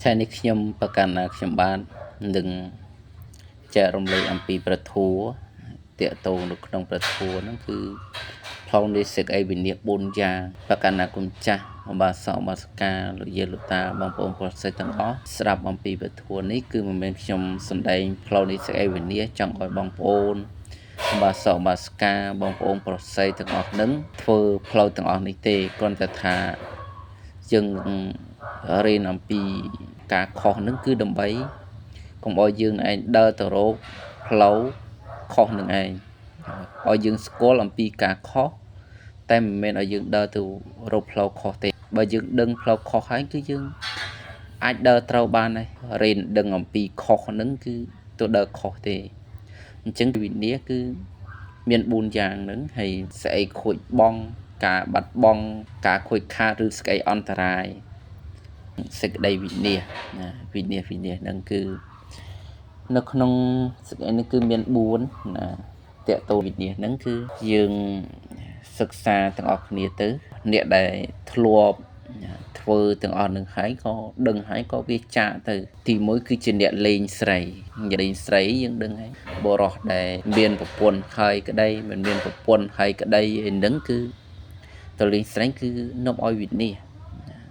ថ្ងៃនេះខ្ញុំប្រកាសណាខ្ញុំបាននឹងចែករំលែកអំពីព្រះធម៌តាកតងនៅក្នុងព្រះធម៌ហ្នឹងគឺផ្លូវនៃសេចក្តីវិនិច្ឆ័យ4យ៉ាងប្រកាសណាគុំចាស់ឧបាសកឧបាសិកាលោកយាលោកតាបងប្អូនប្រុសស្រីទាំងអស់ស្ដាប់អំពីព្រះធម៌នេះគឺមិនមែនខ្ញុំសំដែងផ្លូវនៃសេចក្តីវិនិច្ឆ័យចង់ឲ្យបងប្អូនឧបាសកឧបាសិកាបងប្អូនប្រុសស្រីទាំងអស់នឹងធ្វើផ្លូវទាំងអស់នេះទេគ្រាន់តែថាយើងរៀនអំពីការខុសនឹងគឺដើម្បីកុំឲ្យយើងឯងដើរទៅរកផ្លូវខុសនឹងឯងឲ្យយើងស្គាល់អំពីការខុសតែមិនមែនឲ្យយើងដើរទៅរកផ្លូវខុសទេបើយើងដឹងផ្លូវខុសហើយគឺយើងអាចដើរត្រូវបានហើយរៀនដឹងអំពីខុសនឹងគឺទៅដើរខុសទេអញ្ចឹងវិន័យគឺមាន4យ៉ាងហ្នឹងហើយស្អីខូចបងការបាត់បង់ការខូចខាតឬស្អីអន្តរាយសេចក្តីវិន័យណាវិន័យវិន័យហ្នឹងគឺនៅក្នុងសេចក្តីនេះគឺមាន4ណាតកតោវិន័យហ្នឹងគឺយើងសិក្សាទាំងអស់គ្នាទៅអ្នកដែលធ្លាប់ធ្វើទាំងអស់នឹងហើយក៏ដឹងហើយក៏វាចាកទៅទី1គឺជាអ្នកលេងស្រីលេងស្រីយើងដឹងហើយបុរសដែលមានប្រពន្ធហើយក្តីមិនមានប្រពន្ធហើយក្តីឯនឹងគឺទៅលេងស្រីគឺនាំឲ្យវិន័យ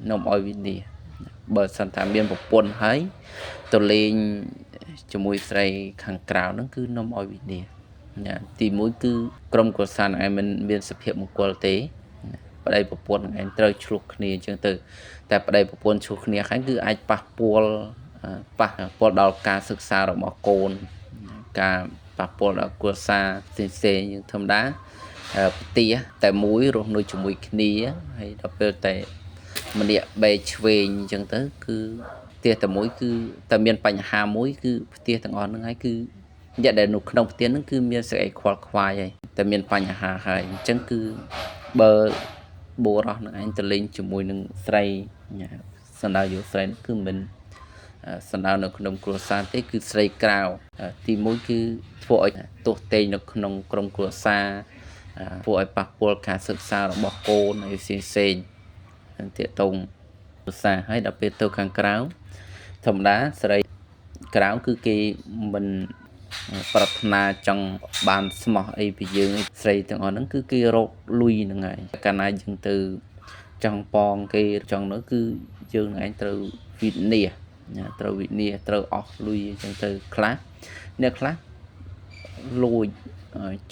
នាំឲ្យវិន័យបើសិនថាមានប្រពន្ធហើយទៅលេងជាមួយស្រីខាងក្រៅហ្នឹងគឺនាំឲ្យវិន័យណាទី1គឺក្រុមគ្រួសារឯងមិនមានសុភមង្គលទេប្តីប្រពន្ធឯងត្រូវឆ្លោះគ្នាអញ្ចឹងទៅតែប្តីប្រពន្ធឆ្លោះគ្នាហើយគឺអាចប៉ះពាល់ដល់ការសិក្សារបស់កូនការប៉ះពាល់ដល់គ្រួសារផ្សេងៗយើងធម្មតាផ្ទះតែមួយរស់នៅជាមួយគ្នាហើយដល់ពេលតែម្នាក់បែកឆ្វេងអញ្ចឹងទៅគឺផ្ទះតែមួយគឺតែមានបញ្ហាមួយគឺផ្ទះទាំងអស់ហ្នឹងហើយគឺអ្នកដែលនៅក្នុងផ្ទះហ្នឹងគឺមានសេចក្តីខ្វល់ខ្វាយហើយតែមានបញ្ហាហើយអញ្ចឹងគឺបើបុរសនឹងឯងទៅលេងជាមួយនឹងស្រីសំដៅយកស្រីគឺមិនសំដៅនៅក្នុងគ្រួសារទេគឺស្រីក្រៅទី1គឺធ្វើឲ្យទោះតេងនៅក្នុងក្រុមគ្រួសារធ្វើឲ្យប៉ះពាល់ការសិក្សារបស់កូនហើយផ្សេងផ្សេងនឹងទាក់ទងគ្រួសារហើយដល់ពេលទៅខាងក្រៅធម្មតាស្រីក្រៅគឺគេមិនប្រាថ្នាចង់បានស្មោះអីពីយើងស្រីទាំងអស់ហ្នឹងគឺគេរកលុយហ្នឹងហើយកាលណាយើងទៅចង់ប៉ងគេចង់នោះគឺយើងឯងត្រូវវិនិច្ឆ័យណាត្រូវវិនិច្ឆ័យត្រូវអស់លុយអញ្ចឹងទៅខ្លះអ្នកខ្លះលួច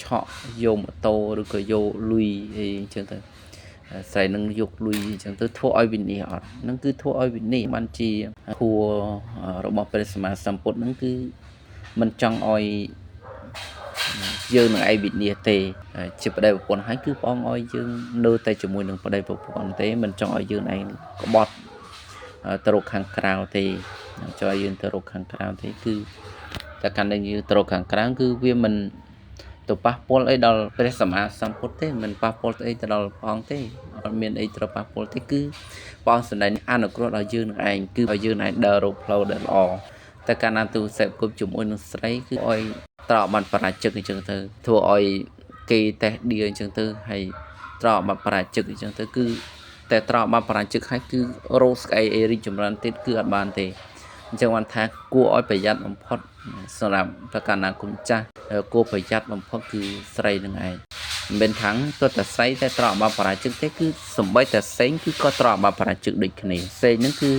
ឆក់យកម៉ូតូឬក៏យកលុយអីអញ្ចឹងទៅស្រីនឹងយកលុយអញ្ចឹងទៅធ្វើឲ្យវិនិច្ឆ័យអត់ហ្នឹងគឺធ្វើឲ្យវិនិច្ឆ័យបានជាធัวរបស់ព្រះសម្មាសម្ពុទ្ធហ្នឹងគឺមិនចង់ឲ្យយើងនឹងឯងវិនិច្ឆ័យទេជាប្តីប្រពន្ធហើយគឺព្រះអង្គឲ្យយើងនៅតែជាមួយនឹងប្តីប្រពន្ធទេមិនចង់ឲ្យយើងឯងក្បត់ទៅរកខាងក្រៅទេចង់ឲ្យយើងទៅរកខាងក្រៅទេគឺតែកាន់តែយើងទៅរកខាងក្រៅគឺវាមិនទៅប៉ះពាល់អីដល់ព្រះសម្មាសម្ពុទ្ធទេមិនប៉ះពាល់អីទៅដល់ព្រះអង្គទេអត់មានអីត្រូវប៉ះពាល់ទេគឺព្រះអង្គសម្ដែងអនុគ្រោះដល់យើងនឹងឯងគឺឲ្យយើងឯងដើររកផ្លូវដែលល្អតែកាលណាទូសេពគប់ជាមួយនឹងស្រីគឺឲ្យត្រកបានបរាជិកអញ្ចឹងទៅធ្វើឲ្យគេតេះដៀអញ្ចឹងទៅហើយត្រកបានបរាជិកអញ្ចឹងទៅគឺតែត្រកបានបរាជិកហើយគឺរោស្អីអីរីកចម្រើនទៀតគឺអត់បានទេអញ្ចឹងបានថាគួរឲ្យប្រយ័ត្នបំផុតសម្រាប់ប្រកាសណាគុំចាស់គួរប្រយ័ត្នបំផុតគឺស្រីនឹងឯងមិនមែនថាទោះតែស្រីតែត្រកបានបរាជិកទេគឺសំបីតែសេងគឺក៏ត្រកបានបរាជិកដូចគ្នាសេងហ្នឹងគឺ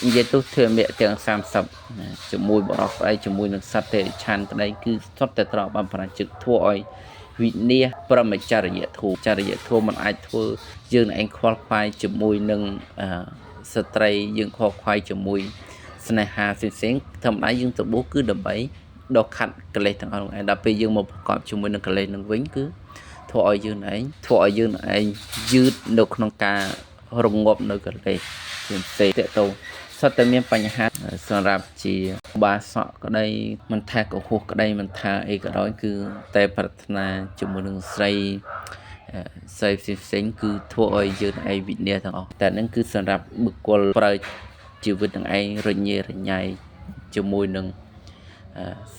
និយាយទៅធម្មៈទាំង30ណាជាមួយបរោះក្តីជាមួយនឹងសត្វទេរិឆានក្តីគឺសុទ្ធតែត្រកបានបរាជិកធ្វើឲ្យវិនិច្ឆ័យព្រមចរិយធម៌ចរិយធម៌មិនអាចធ្វើយើងឯងខ្វល់ខ្វាយជាមួយនឹងស្ត្រីយើងខ្វល់ខ្វាយជាមួយស្នេហាផ្សេងៗធម្មតាយើងទៅបួសគឺដើម្បីដកខាត់កិលេសទាំងអស់នោះឯងដល់ពេលយើងមកប្រកបជាមួយនឹងកិលេសនឹងវិញគឺធ្វើឲ្យយើងឯងធ្វើឲ្យយើងឯងយឺតនៅក្នុងការរងាប់នៅកិលេសផ្សេងៗតទៅសុទ្ធតែមានបញ្ហាសម្រាប់ជាបាសកក្តីមិនថាកុហកក្តីមិនថាអីក៏ដោយគឺតែប្រាថ្នាជាមួយនឹងស្រីស្រីផ្សេងៗគឺធ្វើឲ្យយើងឯងវិន័យទាំងអស់តែនឹងគឺសម្រាប់បុគ្គលប្រើជីវិតនឹងឯងរញ៉េរញ៉ៃជាមួយនឹង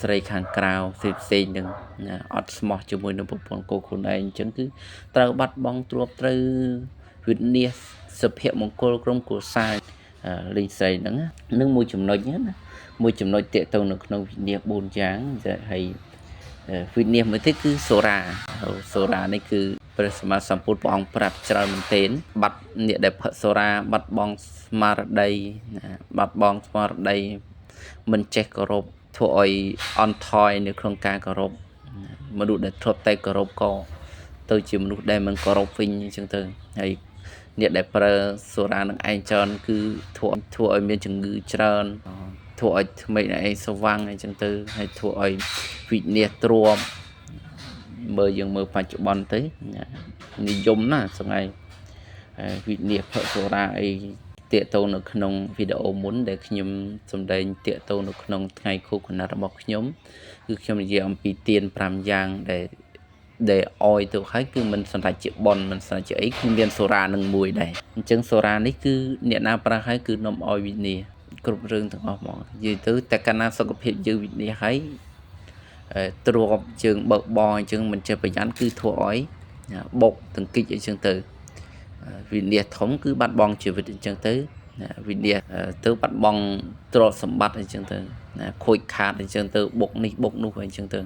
ស្រីខាងក្រៅផ្សេងៗនឹងអត់ស្មោះជាមួយនឹងប្រពន្ធកូនខ្លួនឯងអញ្ចឹងគឺត្រូវបាត់បង់ទ្រព្យត្រូវវិនិច្ឆ័យសុភមង្គលក្រុមគ្រួសារ លេងស្រីហ្នឹងនឹងមួយចំណុចណាមួយចំណុចតាកទៅនៅក្នុងវិញ្ញា4យ៉ាងហើយវិញ្ញាមួយទៀតគឺសូរាសូរានេះគឺព្រះសម្មាសម្ពុទ្ធព្រះអង្គប្រាប់ច្រើនមែនទែនបាត់អ្នកដែលផឹកសូរាបាត់បង់ស្មារតីបាត់បង់ស្មារតីមិនចេះគោរពធ្វើឲ្យអន់ថយនៅក្នុងការគោរពមនុស្សដែលធ្លាប់តែគោរពក៏ទៅជាមនុស្សដែលមិនគោរពវិញអញ្ចឹងទៅហើយអ្នកដែលប្រើសូរានឹងឯងច្រើនគឺធ្វើឲ្យមានជំងឺច្រើនធ្វើឲ្យថ្មីឯងស្វាំងអញ្ចឹងទៅហើយធ្វើឲ្យវិនាសទ្រាំមើលយើងមើលបច្ចុប្បន្នទៅនិយមណាស់ថ្ងៃវិនាសផឹកសូរាអីតាកតងនៅក្នុងវីដេអូមុនដែលខ្ញុំសម្ដែងតាកតងនៅក្នុងថ្ងៃខួបកំណត់របស់ខ្ញុំគឺខ្ញុំនិយាយអំពីទាន5យ៉ាងដែលអោយទៅហើយគឺមិនសម្រេចជាបុណ្យមិនសម្រេចជាអីគឺមានសូរានឹងមួយដែរអញ្ចឹងសូរានេះគឺអ្នកណាប្រើហើយគឺនាំឲ្យវិនាសគ្រប់រឿងទាំងអស់ហ្មងនិយាយទៅតែកាលណាសុខភាពយើងវិនាសហើយទ្របជើងបើកបរអញ្ចឹងមិនចេះប្រយ័ត្នគឺធ្វើឲ្យបុកទង្គិចអញ្ចឹងទៅវិនាសធំគឺបាត់បង់ជីវិតអញ្ចឹងទៅវិនាសទៅបាត់បង់ទ្រព្យសម្បត្តិអញ្ចឹងទៅណាខូចខាតអញ្ចឹងទៅបុកនេះបុកនោះអញ្ចឹងទៅ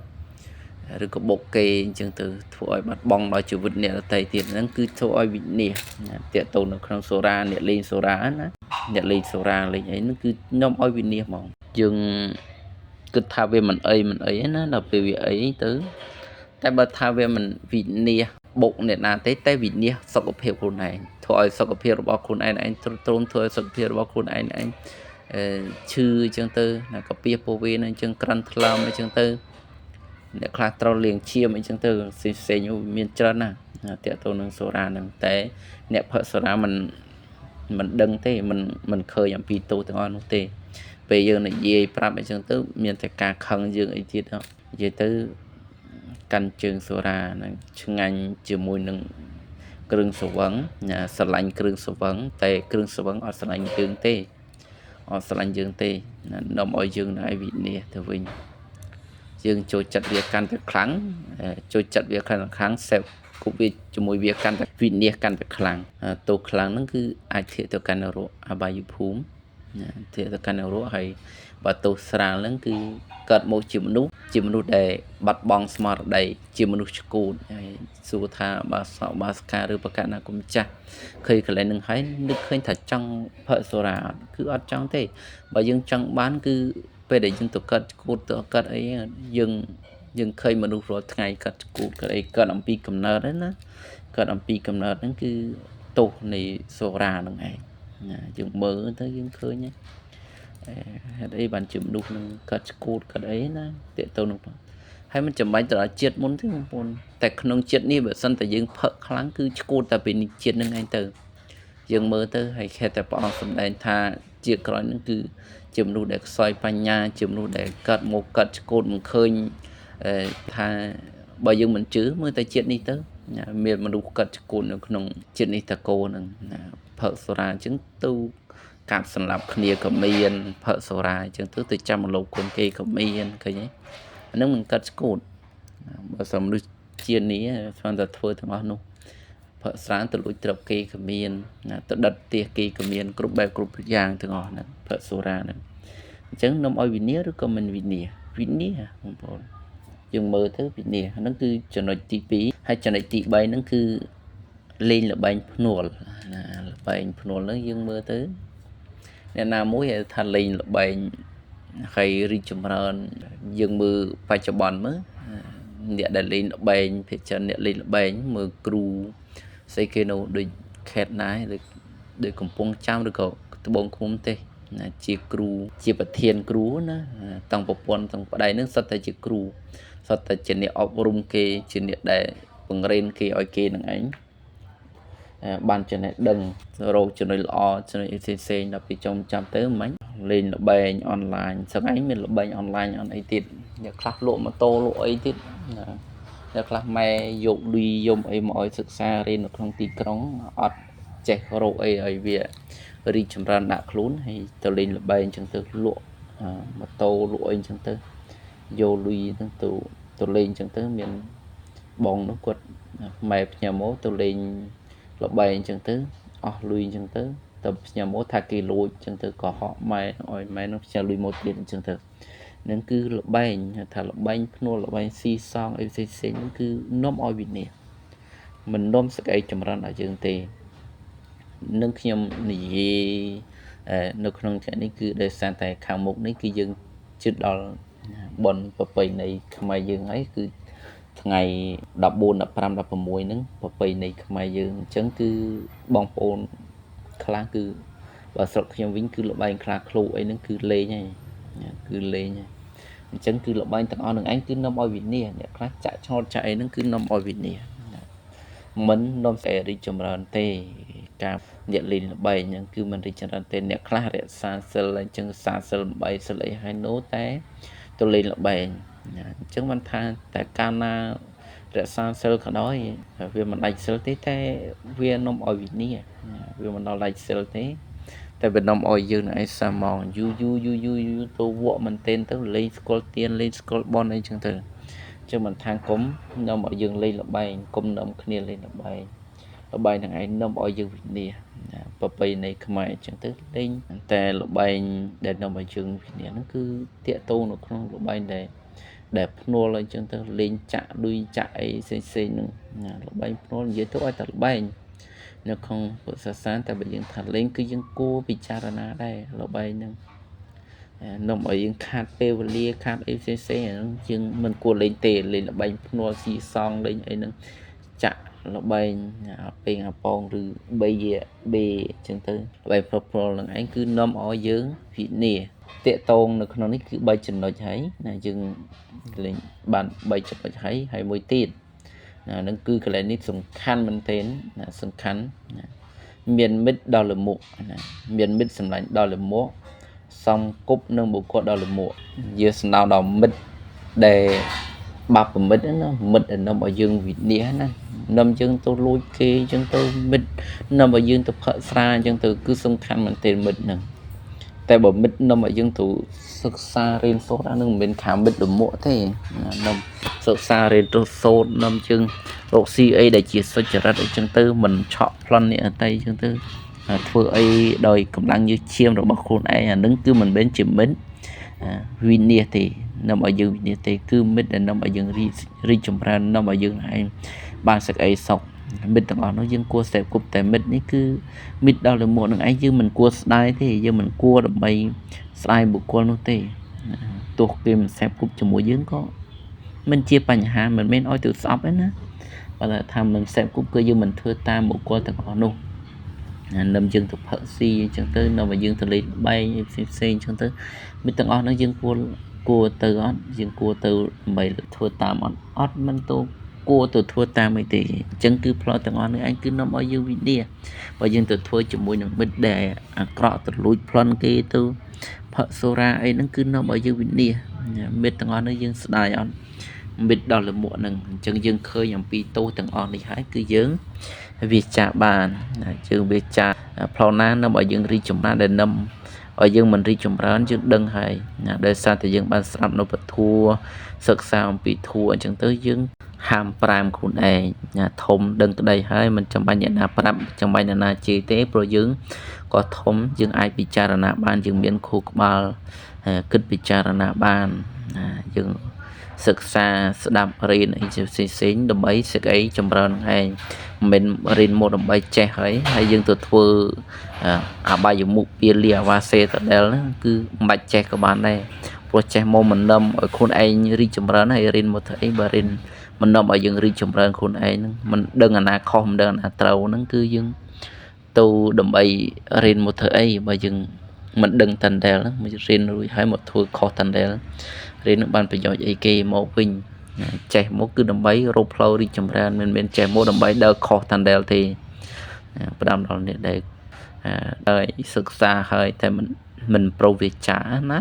ឬក៏បុកគេអញ្ចឹងទៅធ្វើឲ្យបាត់បង់ដល់ជីវិតអ្នកដទៃទៀតហ្នឹងគឺធ្វើឲ្យវិនាសតាក់ទងនៅក្នុងសូរាអ្នកលេងសូរាណាអ្នកលេងសូរាលេងអីហ្នឹងគឺនាំឲ្យវិនាសហ្មងយើងគិតថាវាមិនអីមិនអីណាដល់ពេលវាអីទៅតែបើថាវាមិនវិនាសបុកអ្នកណាទេតែវិនាសសុខភាពខ្លួនឯងធ្វើឲ្យសុខភាពរបស់ខ្លួនឯងឯងទ្រុឌទ្រោមធ្វើឲ្យសុខភាពរបស់ខ្លួនឯងឯងឈឺអញ្ចឹងទៅណាកាពីពោះវៀនអញ្ចឹងក្រិនថ្លើមអញ្ចឹងទៅអ្នកខ្លះត្រូវលាងឈាមអញ្ចឹងទៅផ្សេងៗមានច្រើនណាស់តាក់ទងនឹងសូរាហ្នឹងតែអ្នកផឹកសូរាមិនដឹងទេមិនឃើញអំពីទោសទាំងអស់នោះទេពេលយើងនិយាយប្រាប់អញ្ចឹងទៅមានតែការខឹងយើងអីទៀតនិយាយទៅកាន់ជើងសូរាហ្នឹងឆ្ងាញ់ជាមួយនឹងគ្រឿងស្រវឹងស្រឡាញ់គ្រឿងស្រវឹងតែគ្រឿងស្រវឹងអត់ស្រឡាញ់យើងទេអត់ស្រឡាញ់យើងទេនាំឲ្យយើងនឹងឲ្យវិនាសទៅវិញយើងចូលចិត្តវាកាន់តែខ្លាំងចូលចិត្តវាកាន់តែខ្លាំងសេពគប់វាជាមួយវាកាន់តែវិនាសកាន់តែខ្លាំងទោសខ្លាំងហ្នឹងគឺអាចធាកទៅកាន់នរកអបាយភូមិធាកទៅកាន់នរកហើយបើទោសស្រាលហ្នឹងគឺកើតមកជាមនុស្សជាមនុស្សដែលបាត់បង់ស្មារតីជាមនុស្សឆ្កួតហើយសួរថាបើសកបាសកាឬប្រកាសណាគុំចាស់ឃើញកន្លែងហ្នឹងហើយនឹកឃើញថាចង់ផឹកសូរាអត់គឺអត់ចង់ទេបើយើងចង់បានគឺពេលដែលយើងទៅកាត់ឆ្កួតទៅកាត់អីយើងឃើញមនុស្សរាល់ថ្ងៃកាត់ឆ្កួតកាត់អីកាត់អំពីកំណើតហ្នឹងណាកាត់អំពីកំណើតហ្នឹងគឺទោសនៃសូរាហ្នឹងឯងណាយើងមើលទៅយើងឃើញហេតុអីបានជាមនុស្សនឹងកាត់ឆ្កួតកាត់អីណាតាក់ទៅនឹងហើយមិនចាំបាច់ទៅដល់ជាតិមុនទេបងប្អូនតែក្នុងជាតិនេះបើសិនតែយើងផឹកខ្លាំងគឺឆ្កួតតែពីនេះជាតិនឹងឯងទៅយើងមើលទៅហើយខេតតែព្រះអង្គសម្ដែងថាជាក្រោយនឹងគឺជាមនុស្សដែលខ្សោយបញ្ញាជាមនុស្សដែលកាត់មកកាត់ឆ្កួតមិនឃើញថាបើយើងមិនជឿមើលតែជាតិនេះទៅមានមនុស្សកាត់ឆ្កួតនៅក្នុងជាតិនេះតកោនឹងផឹកសូរាអញ្ចឹងទៅកាប់សម្លាប់គ្នាក៏មានផឹកសូរាអញ្ចឹងទៅចាំមលោគុណគេក៏មានឃើញទេអានឹងមិនកាត់ឆ្កួតបើសិនមនុស្សជាតិនេះស្មានតែធ្វើទាំងអស់នោះផឹកស្រាទៅលួចទ្រព្យគេក៏មានទៅដិតផ្ទះគេក៏មានគ្រប់បែបគ្រប់យ៉ាងទាំងអស់ហ្នឹងផឹកសូរាហ្នឹងអញ្ចឹងនាំឲ្យវិនាសឬក៏មិនវិនាសវិនាសបងប្អូនយើងមើលទៅវិនាសហ្នឹងគឺចំណុចទី2ហើយចំណុចទី3ហ្នឹងគឺលេងល្បែងភ្នួលណាល្បែងភ្នួលហ្នឹងយើងមើលទៅអ្នកណាមួយថាលេងល្បែងហើយរីកចម្រើនយើងមើលបច្ចុប្បន្នមើលអ្នកដែលលេងល្បែងភាគច្រើនអ្នកលេងល្បែងមើលគ្រូស្អីគេនៅដូចខេតណាដូចកំពង់ចាមឬក៏ត្បូងឃ្មុំទេណាជាគ្រូជាប្រធានគ្រូណាតាំងប្រពន្ធតាំងប្តីនឹងសុទ្ធតែជាគ្រូសុទ្ធតែជាអ្នកអប់រំគេជាអ្នកដែលបង្រៀនគេឲ្យគេនឹងឯងបានចំណេះដឹងរកចំណុចល្អចំណុចផ្សេងៗដល់ពីចុងចាំទៅមិញលេងល្បែងអនឡាញសឹងឯងមានល្បែងអនឡាញអនអីទៀតអ្នកខ្លះលក់ម៉ូតូលក់អីទៀតណាអ្នកខ្លះម៉ែយកលុយយំអីមកឲ្យសិក្សារៀននៅក្នុងទីក្រុងអត់ចេះរកអីឲ្យវារីកចម្រើនដាក់ខ្លួនហើយទៅលេងល្បែងអញ្ចឹងទៅលក់ម៉ូតូលក់អីអញ្ចឹងទៅយកលុយហ្នឹងទៅលេងអញ្ចឹងទៅមានបងនោះគាត់ម៉ែផ្ញើមកទៅលេងល្បែងអញ្ចឹងទៅអស់លុយអញ្ចឹងទៅ ទៅផ្ញើមកថាគេលួចអញ្ចឹងទៅក៏ហក់ម៉ែឲ្យម៉ែនឹងផ្ញើលុយមកទៀតអញ្ចឹងទៅនឹងគឺលបែងថាលបែងភ្នួលលបែងស៊ីសងអីផ្សេងផ្សេងហ្នឹងគឺនាំឲ្យវិនាសមិននាំសក្តីចម្រើនដល់យើងទេនឹងខ្ញុំនិយាយនៅក្នុងថ្ងៃនេះគឺដោយសារតែខាងមុខនេះគឺយើងជិតដល់បុណ្យប្រពៃណីខ្មែរយើងហើយគឺថ្ងៃ14 15 16ហ្នឹងប្រពៃណីខ្មែរយើងអញ្ចឹងគឺបងប្អូនខ្លះគឺបើស្រុកខ្ញុំវិញគឺលបែងខ្លះឃ្លូអីហ្នឹងគឺលេងហើយគឺលេងហើយអញ្ចឹងគឺលបែងទាំងអស់នឹងឯងគឺនាំឲ្យវិនាសអ្នកខ្លះចាក់ឆ្នោតចាក់អីហ្នឹងគឺនាំឲ្យវិនាសមិននាំស្អីរីកចម្រើនទេការអ្នកលេងល្បែងហ្នឹងគឺមិនរីកចម្រើនទេអ្នកខ្លះរក្សាសិលអញ្ចឹងសាសិល8សិលអីហើយនោះតែទៅលេងល្បែងអញ្ចឹងមិនថាតែកាលណារក្សាសិលក៏ដោយវាមិនដាច់សិលទេតែវានាំឲ្យវិនាសវាមិនដល់ដាច់សិលទេតែវានាំឲ្យយើងនឹងឯងសាម៉ងយូរយូរយូរយូរយូរទៅវក់មែនទែនទៅលេងស្គាល់ទៀនលេងស្គាល់បនអីចឹងទៅចឹងមិនថាគុំនាំឲ្យយើងលេងល្បែងគុំនាំគ្នាលេងល្បែងល្បែងហ្នឹងឯងនាំឲ្យយើងវិនាសប្រពៃណីខ្មែរអញ្ចឹងទៅលេងតែល្បែងដែលនាំឲ្យយើងវិនាសហ្នឹងគឺតាកតងនៅក្នុងល្បែងដែលភ្នួលអញ្ចឹងទៅលេងចាក់ឌុយចាក់អីផ្សេងផ្សេងហ្នឹងល្បែងភ្នួលនិយាយទៅឲ្យតែល្បែងនៅក្នុងពុទ្ធសាសនាតែបើយើងថាលេងគឺយើងគួរពិចារណាដែរល្បែងហ្នឹងនាំឲ្យយើងខាតពេលវេលាខាតអីផ្សេងផ្សេងអាហ្នឹងយើងមិនគួរលេងទេលេងល្បែងភ្នួលស៊ីសងលេងអីហ្នឹងចាក់ល្បែងពេងអាប៉ងឬបីបេអញ្ចឹងទៅល្បែងភ្នួលនឹងឯងគឺនាំឲ្យយើងវិនាសតាកតងនៅក្នុងនេះគឺ3ចំណុចហើយណាយើងលេងបាន3ចំណុចហើយហើយមួយទៀតណានឹងគឺកន្លែងនេះសំខាន់មែនទែនណាសំខាន់ណាមានមិត្តដល់លមុខណាមានមិត្តសម្លាញ់ដល់លមុខសំគប់នឹងបុគ្គលដល់លមុខយើងសំដៅដល់មិត្តដែលបាបមិត្តណាមិត្តដែលនាំឲ្យយើងវិនាសណានាំយើងទៅលួចគេអញ្ចឹងទៅមិត្តនាំឲ្យយើងទៅផឹកស្រាអញ្ចឹងទៅគឺសំខាន់មែនទែនមិត្តហ្នឹងតែបើមិត្តនាំឲ្យយើងទៅសិក្សារៀនសូត្រអានឹងមិនមែនខាមិត្តលមុខទេនាំសិក្សារៀនទៅសូត្រនាំយើងរកស៊ីអីដែលជាសុចរិតអីចឹងទៅមិនឆក់ប្លន់អ្នកអតីចឹងទៅធ្វើអីដោយកម្លាំងញើសឈាមរបស់ខ្លួនឯងអានឹងគឺមិនមែនជាមិត្តវិនាសទេនាំឲ្យយើងវិនាសទេគឺមិត្តដែលនាំឲ្យយើងរីកចម្រើននាំឲ្យយើងឯងបានសេចក្តីសុខមិត្តទាំងអស់នោះយើងគួរសេពគប់តែមិត្តនេះគឺមិត្តដល់លមុខនឹងឯងយើងមិនគួរស្ដាយទេយើងមិនគួរដើម្បីស្ដាយបុគ្គលនោះទេទោះគេមិនសេពគប់ជាមួយយើងក៏មិនជាបញ្ហាមិនមែនឲ្យទៅស្អប់ទេណាបើថាមិនសេពគប់គឺយើងមិនធ្វើតាមបុគ្គលទាំងអស់នោះនឹមយើងទៅផឹកស៊ីអញ្ចឹងទៅនាំឲ្យយើងទៅលេងបែងផ្សេងផ្សេងអញ្ចឹងទៅមិត្តទាំងអស់នោះយើងគួរទៅអត់យើងគួរទៅដើម្បីធ្វើតាមអត់អត់មិនទៅគួរទៅធ្វើតាមអីទេអញ្ចឹងគឺផ្លូវទាំងអស់នេះឯងគឺនាំឲ្យយើងវិនាសបើយើងទៅធ្វើជាមួយនឹងមិត្តដែលអាក្រក់ទៅលួចប្លន់គេទៅផឹកសូរ៉ាអីហ្នឹងគឺនាំឲ្យយើងវិនាសមិត្តទាំងអស់នេះយើងស្ដាយអត់មិត្តដល់លមុខហ្នឹងអញ្ចឹងយើងឃើញអំពីទោសទាំងអស់នេះហើយគឺយើងវាចាបានយើងវាចាផ្លូវណានាំឲ្យយើងរីកចម្រើនដែលនាំឲ្យយើងមិនរីកចម្រើនយើងដឹងហើយណាដោយសារតែយើងបានស្ដាប់នៅពធัวសិក្សាអំពីធัวអញ្ចឹងទៅយើងហាមប្រាមខ្លួនឯងណាធំដឹងក្តីហើយមិនចាំបាច់អ្នកណាប្រាប់ចាំបាច់អ្នកណាជេរទេព្រោះយើងក៏ធំយើងអាចពិចារណាបានយើងមានខួរក្បាលគិតពិចារណាបានណាយើងសិក្សាស្ដាប់រៀនអីផ្សេងផ្សេងដើម្បីសេចក្តីចម្រើនឯងមិនរៀនមកដើម្បីចេះហើយហើយយើងទៅធ្វើអបាយមុខពាលាអាវ៉ាសេតដែលហ្នឹងគឺមិនបាច់ចេះក៏បានដែរព្រោះចេះមកមិននឹមឲ្យខ្លួនឯងរីកចម្រើនហើយរៀនមកធ្វើអីបើរៀនមិននឹមឲ្យយើងរីកចម្រើនខ្លួនឯងហ្នឹងមិនដឹងអាណាខុសមិនដឹងអាណាត្រូវហ្នឹងគឺយើងទៅដើម្បីរៀនមកធ្វើអីបើយើងមិនដឹងតាន់ដែលហ្នឹងមករៀនរួចហើយមកធ្វើខុសតាន់ដែលរៀននឹងបានប្រយោជន៍អីគេមកវិញចេះមកគឺដើម្បីរកផ្លូវរីកចម្រើនមិនមែនចេះមកដើម្បីដើរខុសតាន់ដែលទេផ្ដាំដល់អ្នកដែលសិក្សាហើយតែមិនប្រវាចាណា